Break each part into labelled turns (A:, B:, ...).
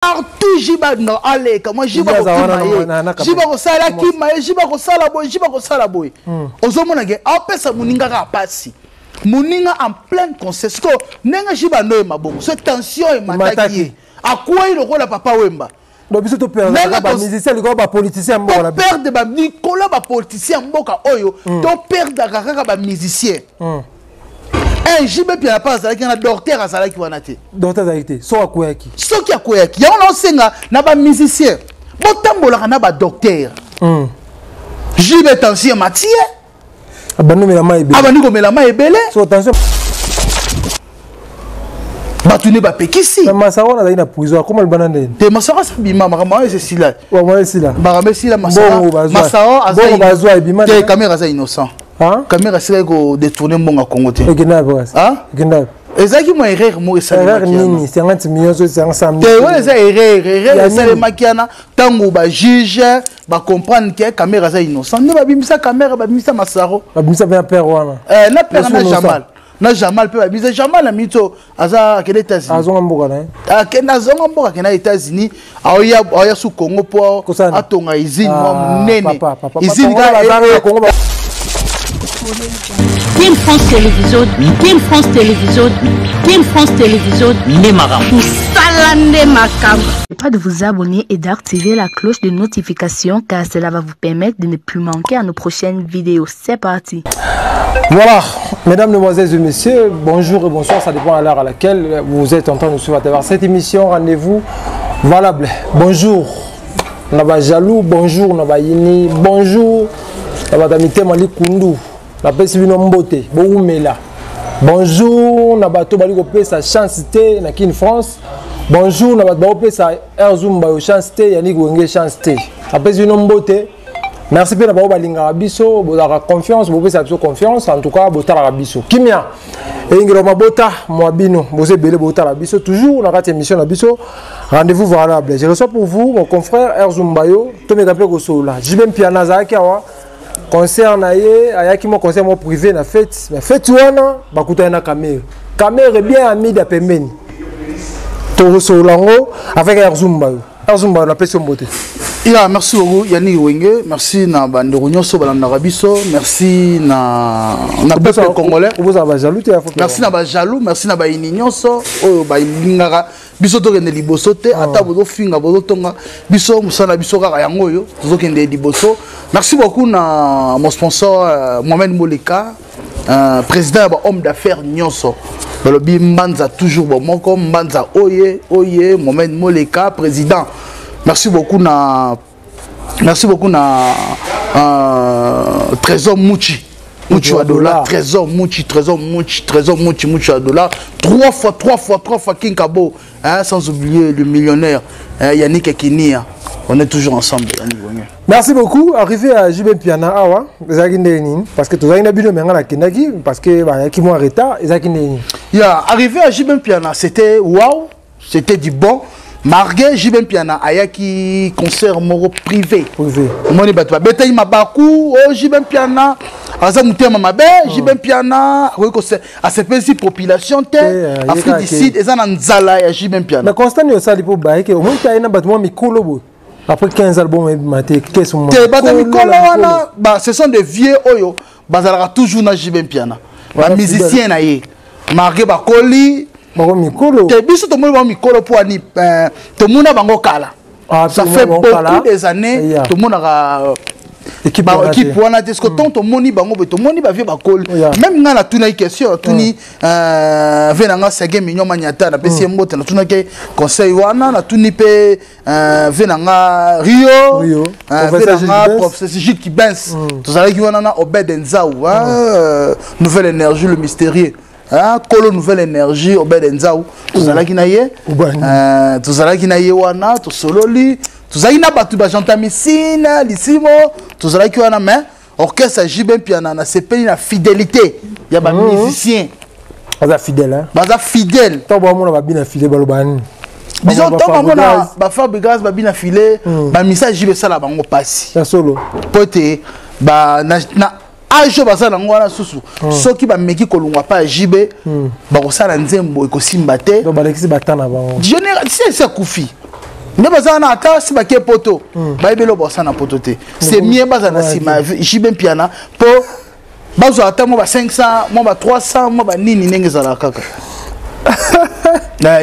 A: Partout JB no aleka moi JB kokima ye, JB kosala kima ye, JB kosala boye, JB kosala boye. Ozomona ke apesa moninga kaka pasi, moninga en pleine conscience ko ndenge JB ando ye mabongo so tension emataki ye, akwei lokola Papa Wemba.
B: Donc biso toperdre bamusicien likolo bapoliticien ya mboka na
A: biso, toperdre likolo bapoliticien ya mboka oyo, toperdaka kaka bamusicien. Un JB Mpiana mpe azalaki na docteur, azalaki wana te.
B: Docteur azalaki te. Soki akweyaki?
A: Soki akweyaki, yango naosenga na bamusicien, botambolaka na badocteur. JB tension emati ye.
B: Abandi komela mai ebele.
A: Abandi komela mai ebele.
B: So tension.
A: Bato nde bapekisi.
B: Masaro wana azalaki na prison, akoma libanda ndeni?
A: Te, Masaro asabima, makambo wana esila.
B: Esila.
A: Makambo esila. Masaro
B: bazwa ebima.
A: Te, Kamerhe aza innocent. Kamerhe asilaki kodétourner mbongo ya Congo te. Ezalaki mwa erreur moko.
B: Esalemaki nini? 50 millions so 500?
A: Te, wana eza erreur. Erreur esalemaki wana ntango bajuge bacomprendre ke Kamerhe aza innocent, nde babimisa Kamerhe, babimisa Masaro.
B: Babimisa mpe na père wana.
A: Na père, na Jamal, na Jamal mpe babimisa Jamal. Na minute aza akende États-Unis.
B: Azonga mboka na ye.
A: Akende, azonga mboka, akende na États-Unis, aoya su Congo mpo atonga usine mwa monene, usine.
C: Team France Télévision, Team France Télévision, Team France Télévision,
D: nde makambo.
C: Mosala nde makambo.
E: Pas de vous abonner et d'activer la cloche de notification car cela va vous permettre de ne plus manquer à nos prochaines vidéos. C'est parti.
B: Voilà, mesdames, mesdemoiselles et messieurs, bonjour et bonsoir, ça dépend à l'heure à laquelle vous êtes en train de suivre à travers cette émission Rendez-vous valable. Bonjour, na ba jaloux, bonjour, na ba yini, bonjour, na ba mitema likundu, napesi bino mbote, boumela. Bonjour, na bato bali kopesa chance te na Kin France. Bonjour, na bato bakopesa Air Zumba yo chance te, Yannick Wenge chance te. Napesi bino mbote. Merci mpe na bango balingaka biso, bozalaka confiance, bopesaka biso confiance. En tout cas botalaka biso kimia eyingela mabota mwa bino, boza ebele, botala biso toujours na kati ya émission na biso Rendez-vous valable. Je reçois pour vous mon confrère Erzumbayo. Tomeka mpe kosolola. JB Mpiana azalaki awa, concert na ye, ayaki mwa concert mwa privé na fête, mais fête wana bakutani na Kamerhe. Kamerhe bien ami da pembeni. Tokosolola yango avec Erzumbayo. Erzumbayo, napesi yo mbote.
A: Ya, merci beaucoup Yannick Wenge, merci na bandeko nyonso balandaka biso, merci na peuple congolais.
B: Obozala bajaloux te.
A: Merci na bajaloux, merci na bayini nyonso oyo balingaka biso tokende liboso te. Ata bozofinga, bozotonga biso, mosala na biso kaka yango oyo, tozokende liboso. Merci beaucoup na mon sponsor Mohamed Moleka, président ya bahomme d'affaires nyonso. Balobi Mbanza toujours bomoko, Mbanza oye oye. Mohamed Moleka président, merci beaucoup na, merci beaucoup na Trésor Muchi, Muchi wa dollar, Trésor Muchi, Trésor Muchi, Trésor Muchi, Muchi wa dollar, trois fois, trois fois, trois fois Kinkabo, hein, sans oublier le millionnaire, hein, Yannick Ekinia. On est toujours ensemble, Yannick Wenge.
B: Merci beaucoup. Arrivé à JB Mpiana awa, ezalaki ndenge nini? Parce que tozalaki na bino, menga nakendaki parce que bayaki mwa retard. Ezalaki ndenge nini?
A: Ya, arrivé à JB Mpiana, c'était wow, c'était du bon. Malgré JB Mpiana ayaki concert moko privé.
B: Privé.
A: Omoni bato babetaki mabaku o JB Mpiana aza motema mabe, JB Mpiana akoki asepelisi population te, Afrique du Sud eza na nzala ya JB Mpiana.
B: Mais constat nini osali mpo bayeke omoni te aye na bato mwa mikolo boye après 15 album ebima te? Kese?
A: Te, bato mikolo wana ce sont des vieux oyo bazalaka toujours na JB Mpiana, bamusicien na ye, malgré bakoli.
B: Bango mikolo.
A: Te, biso tomoni bango mikolo mpo ani tomona bango kala. Ça fait beaucoup des années tomonaka
B: équipe
A: wana te. Ceque tant tomoni bango boye, tomoni bavieux bakoli. Même ngai natunaki question, natuni ve na nga Sege Mignon Manyata, napesi ye mbote, natunaki conseil wana, natuni mpe ve na nga Rio, ve na nga professeur Gilles Kibens. Tozalaki wana na Obed Nzau, Nouvelle Énergie, le mystérieux, Kolo Nouvelle Énergie, Obed Nzau, tozalaki na ye, tozalaki na ye wana, tosololi, tozalaki na bato bagentamicine lisimo, tozalaki wana. Mais orchestre JB Mpiana, nasepeli na fidélité ya bamusicien.
B: Baza fidèle, hein?
A: Baza fidèle.
B: Ntango bamona babina file, baloba nini?
A: Disons, ntango bamona baFabregas babina file, bamisa JB esala bango mpasi.
B: Ya solo.
A: Po ete na age oyo baza nango wana susu, soki bameki kolongwa pa ya JB, bakosala nzembo ekosimba te.
B: Balekisi bata na bango.
A: Si esi akufi. Nde baza wana, ata si bake poto, bayebi eloko basala na poto te. C'est mieux baza na nsima ya JB Mpiana mpo bazwa ata mwa ba 500, mwa ba 300, mwa banini, ndenge ezalaka kaka.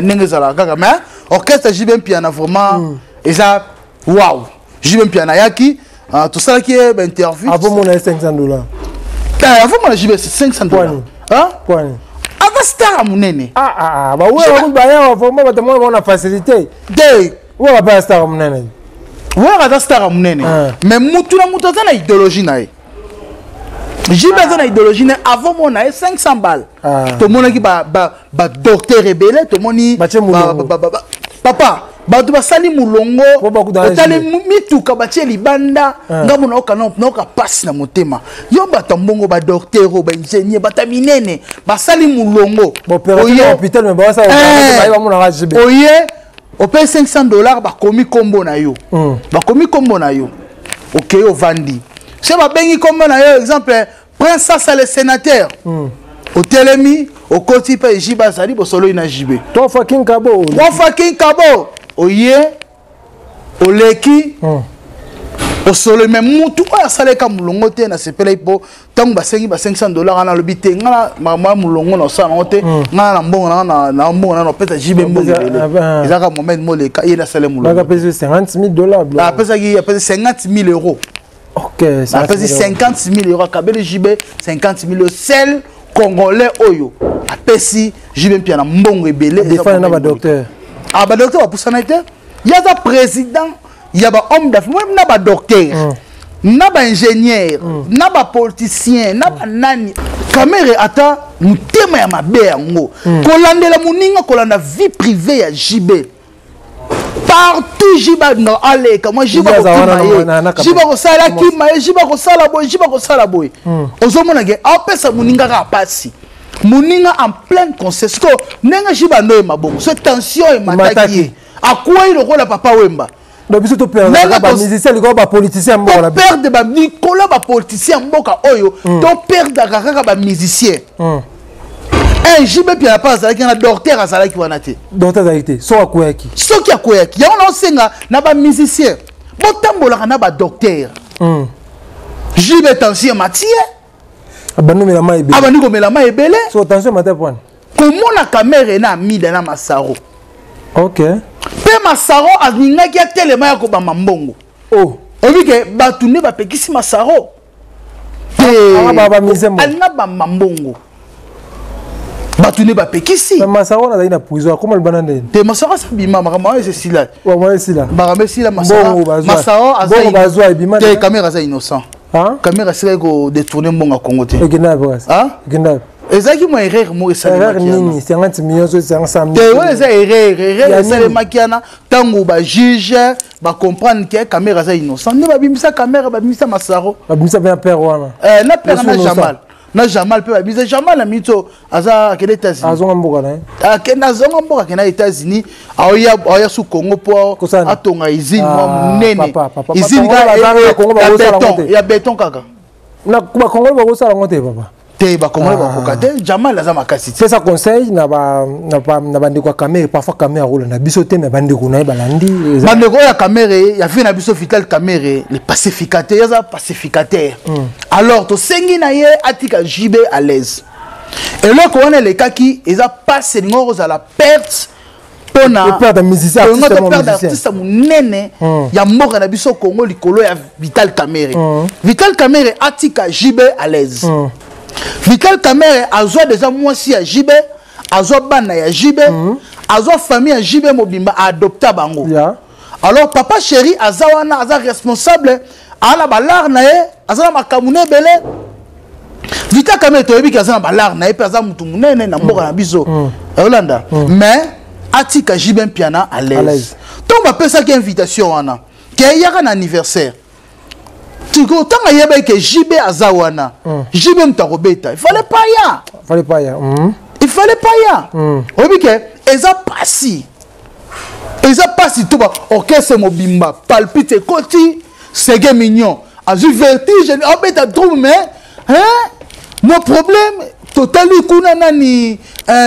A: Ndenge ezalaka kaka. Mais orchestre JB Mpiana vraiment eza wow. JB Mpiana ayaki, tosalaki ye bainterview.
B: Avant mona ye $500.
A: Avant mona JB $500.
B: Poani?
A: Aza star ya monene.
B: Bayawa vraiment, bato mona baona facilité.
A: Te.
B: Oyo bapaya star ya monene.
A: Wera aza star ya monene, mais mutu na mutu aza na idéologie na ye. JB aza na idéologie na ye. Avant mona ye 500 balles, tomonaki badocteur ebele, tomoni papa, bato basali molongo, otali mituka batie libanda. Ngambo naoka, naoka pasi na motema. Yo, bato ya mbongo, badocteur oyo, baingénieur, bato ya minene basali molongo. Oye, opesi $500, bakomi nkombo na yo, bakomi nkombo na yo, okei, ovandi se, babengi nkombo na yo, exemple Prince Sasa le sénateur, otelemi, okoti mpe JB azali, bosoloi na JB.
B: Trois fois King Kabo.
A: Trois fois King Kabo. Oye, oleki, osoloi. Mais mutu oyo asalaka molongo te, nasepelaki mpo ntango basengi ba $500 wana, alobi te: nga makambo ya molongo na osala nango te, nga na mbongo na mbongo na opesa JB mbongo ebele. Ezaka Mohamed Moleka, ye nasale molongo.
B: Apesi 50 000 $.
A: Apesaki, apesi 50 000 euros. Apesi 50 000 euros, akabeli JB 50 000 euros. Seul Congolais oyo apesi JB Mpiana mbongo ebele.
B: Na badocteur.
A: Ah, badocteur bapusana te. Ye aza président ya bahomme d'affaires, na badocteur, na baingénieur, na bapoliticien, na banani. Kamerhe, ata motema ya mabe yango, kolandela moninga, kolanda vie privée ya JB partout. JB no aleka mwa, JB akokima ye, JB akosala kima ye, JB akosala boye, JB akosala boye. Ozomona ke apesa moninga kaka pasi, moninga en pleine conscience. Sikoyo ndenge JB andoyema bongo, so tension emataki ye, akwei lokola Papa Wemba.
B: Donc biso toperdre bamusicien likolo bapoliticien ya mboka.
A: Toperdre likolo bapoliticien ya mboka oyo, toperdaka kaka bamusicien. Un JB Mpiana mpe azalaki wana, docteur azalaki wana te.
B: Docteur azalaki te. Soki akweyaki?
A: Soki akweyaki, yango naosenga na bamusicien, botambolaka na badocteur. JB, tension emati ye.
B: Abandi komela mai ebele.
A: Abandi komela mai ebele.
B: So tension emati pwani?
A: Komona Kamerhe na Amida na Masaro. Mpe Masaro alingaki atelema ya kobamba mbongo.
B: Oh.
A: Oyebi ke bato nde bapekisi Masaro te, alinga bamba mbongo, bato nde bapekisi.
B: Masaro azalaki na prison, akoma libanda ndeni?
A: Te, Masaro asabima, makambo wana esesila. Makambo esila.
B: Masaro bazwa ebima.
A: Te, Kamerhe aza innocent. Kamerhe asilaki kodétourner mbongo ya Kongo te. Ezalaki mwa erreur moko.
B: Esalemaki nini? 50 millions, 500?
A: Te, wana eza erreur. Erreur esalemaki wana ntango bajuge bacomprendre ke Kamerhe aza innocent, nde babimisa Kamerhe, babimisa Masaro.
B: Babimisa mpe na père wana.
A: Na père, na Jamal, na Jamal mpe babimisa Jamal. Na miniti oyo aza akende États-Unis.
B: Azonga mboka na ye.
A: Akende, azonga mboka, akende na États-Unis, aoya su Congo mpo atonga usine mwa monene, usine ya béton kaka.
B: Bakongoli bakosala yango te, papa.
A: Te, bakongoli bakoka te. Jamal aza makasi te.
B: Pesa conseil na bandeko ya Kamerhe. Parfois Kamerhe akolanda biso te, mais bandeko na ye balandi.
A: Bandeko oyo ya Kamerhe, ya vie na biso Vital Kamerhe le pacificateur, ye aza pacificateur. Alors tosengi na ye atika JB à l'aise. Eloko wana elekaki eza passe, elingi kozala perte mpona artiste monene ya mboka na biso Congo likolo ya Vital Kamerhe. Vital Kamerhe atika JB à l'aise. Vital Kamerhe azwa déjà mwasi ya JB, azwa bana ya JB, azwa famille ya JB mobimba, aadopta bango. Alors Papa Chéri aza wana, aza responsable, aza na balare na ye, aza na makambo na ebele. Vital Kamerhe, toyebi ke aza na balare na ye mpe aza motu monene na mboka na biso olanda, mais atika JB Mpiana à l'aise. Ntango bapesaki invitation wana ke eyaka na anniversaire, sikoyo ntango ayebaki ke JB aza wana, JB moto akobeta, il fallait pas ya.
B: Fallait pas ya.
A: Il fallait pas ya. Oyebi ke eza pasi, eza pasi to ba orchestre mobimba palpite ekoti. Sege Mignon azwi vertige, abeta drum, mais hein, mo problème. Totali kuna nani,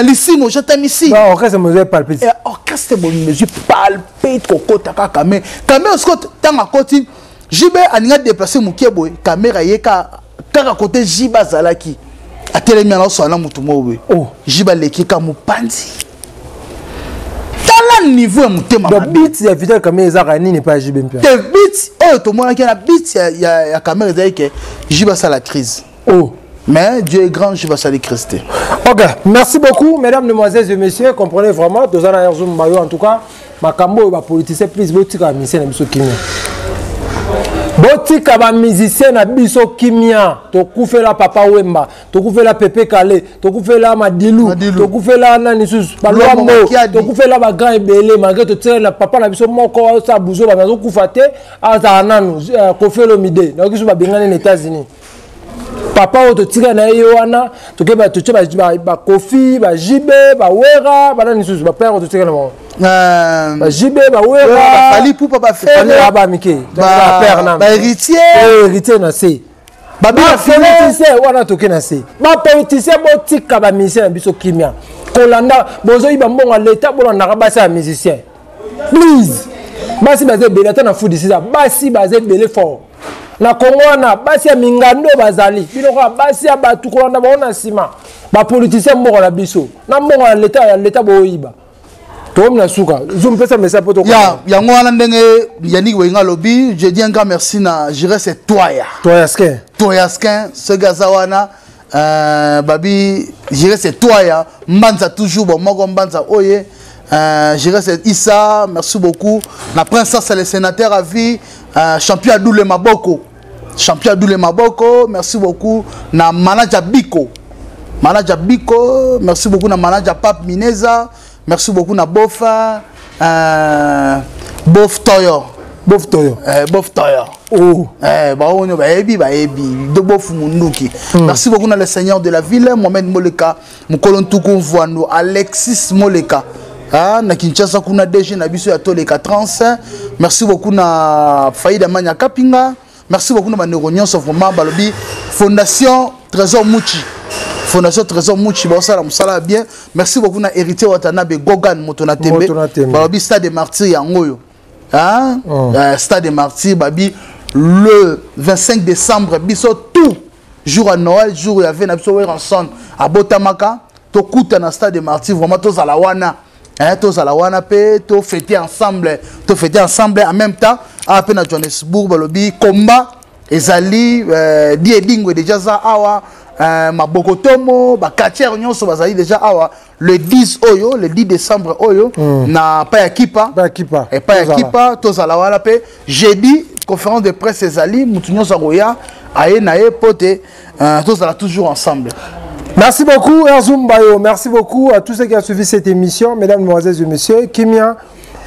A: lisimo jatamisi.
B: Orchestre mozwi palpe.
A: Orchestre mozwi palpe, kokota kaka. Mais Kamerhe siko, ntango akoti, JB aninga déplace mokie boye, Kamerhe ye kaka kote JB azalaki, atelemi ana osala na motu moko boye.
B: Oh.
A: JB aleki ka mopanzi. Tala niveau ya motema.
B: Donc but ya Vital Kamerhe ezaka nini epai ya JB Mpiana?
A: Te, but oyo tomonaki na but ya Kamerhe ezalaki ke JB asala crise.
B: Oh.
A: Mais Dieu est grand, je vais saluer Christ.
B: Ok, merci beaucoup, mesdames, mesdemoiselles et messieurs. Comprenez vraiment, Tozana Erzoum Bayo, en tout cas, makambo, ba politicien, please, botika musicien na biso kimia. Botika ba musicien na biso kimia. Tokufela Papa Wemba, tokufela Pepe Kale, tokufela Madilu,
A: Madilu.
B: Tokufela nani susu, ba
A: Luambo
B: Luambo,
A: Makiadi.
B: Tokufela ba grand ebele, malgré totiela na papa na biso moko sa buzo ba nazokufa te, azala nanu, Koffi Olomide, nayoki so babengani na États-Unis. Papa oyo totika na ye wana, tokeba totie ba Koffi, ba JB, ba Wera, bana lisusu, ba père oyo totika na bango. Ba JB, ba Wera,
A: ba Fally Ipupa, ba Ferre,
B: Fally, ba Mike. Ba père na.
A: Ba héritier.
B: Eh, héritier na se.
A: Ba
B: Ba
A: Bina File.
B: politicien wana toke na se. Ba politicien botika ba musicien na biso kimia. Kolanda bozoyiba mbongo ya l'État, bolandaka basi ya musicien. Please. Basi baza ebele ata na food sisa, basi baza ebele fort. Na Congo wana basi ya mingando bazali. Bino kaka basi ya bato kolanda bango na nsima. Ba politicien mbongo na biso. Na mbongo ya l'État, ya l'État boyiba. Tokomi na suka. Zoom pesa message po tokomi.
A: Ya, yango wana ndenge Yannick Wenga lobi, je dis un grand merci na Jires et Toya.
B: Toyaskin.
A: Toyaskin, ce gaza wana, babi Jires et Toya, Mbanza toujours bon moko Mbanza oye. Jires et Issa, merci beaucoup. Na princesse le sénateur à vie, champion Adoule Maboko. Champion Adoule Maboko, merci beaucoup. Na manager Biko. Manager Biko, merci beaucoup na manager Pape Mineza. Merci beaucoup na Bofa, Bof Toyo.
B: Bof Toyo.
A: Bof Toyo.
B: Oh.
A: Ba onyo ba ebi ba ebi de Bof Munduki. Merci beaucoup na le seigneur de la ville Mohamed Moleka, Mukolo Ntuku Mvwando, Alexis Moleka. Ah, na Kinshasa kuna DG na biso ya Toleka Trans. Merci beaucoup na Faïda Manya Kapinga. Merci beaucoup na ba neuro nyonso vraiment balobi Fondation Trésor Muchi. Fondation Trésor Muchi ba sala musala bien. Merci beaucoup na héritier Watanabe Gogan moto na tembe.
B: Moto na tembe.
A: Balobi stade des martyrs yango yo. Hein?
B: Oh.
A: Stade des martyrs babi le 25 décembre biso tout jour à Noël, jour il y avait na biso ensemble à Botamaka, tokuta na stade des martyrs vraiment tozala wana. Hein, tozala wana pe to fêter ensemble, to fêter ensemble en même temps à peine à Johannesburg balobi combat ezali, die dingo déjà za awa, mabokotomo ba quartier nyonso bazali déjà awa le 10 oyo, le 10 décembre oyo, na pa ya kipa.
B: Pa ya kipa.
A: Et pa ya
B: Tozala.
A: kipa, tozala wana pe jeudi conférence de presse ezali mutu nyonso akoya aye na ye pote, tozala toujours ensemble.
B: Merci beaucoup Erzoum Bayo, merci beaucoup à tous ceux qui ont suivi cette émission, mesdames, mesdemoiselles et messieurs. Kimia,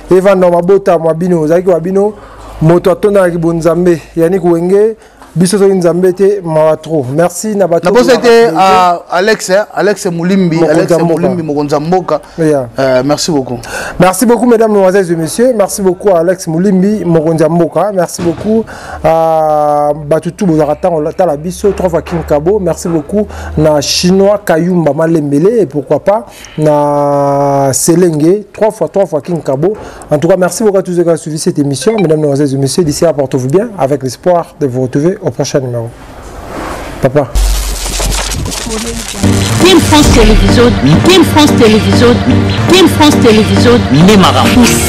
B: Evan Mabota, Mwabino, Zaki Wabino, Moto Atona Bonzambe, Yannick Wenge, biso soki Nzambe te, mawa trop. Merci na bato
A: Na bosa
B: oyo
A: ete
B: ba
A: à Alex, hein, Alex Moulimbi,
B: Mokonzi
A: Alex
B: ya mboka.
A: Moulimbi, Mokonzi ya mboka.
B: Yeah.
A: Merci beaucoup.
B: Merci beaucoup mesdames, mesdemoiselles et messieurs. Merci beaucoup à Alex Moulimbi, Mokonzi ya mboka. Merci beaucoup à Batutu Bozarata, tala biso, 3 fois King Kabo. Merci beaucoup na Chinois Kayumba Malembele et pourquoi pas na Selenge, 3 fois 3 fois King Kabo. En tout cas, merci beaucoup à tous ceux qui ont suivi cette émission. Mesdames, mesdemoiselles et messieurs, d'ici là, portez-vous bien avec l'espoir de vous retrouver au prochain numéro. Papa.
C: Team France Télévision, Team France Télévision, Team France Télévision,
D: Ndemara.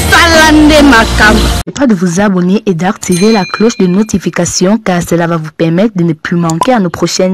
C: Salande Makam.
E: Pas de vous abonner et d'activer la cloche de notification car cela va vous permettre de ne plus manquer à nos prochaines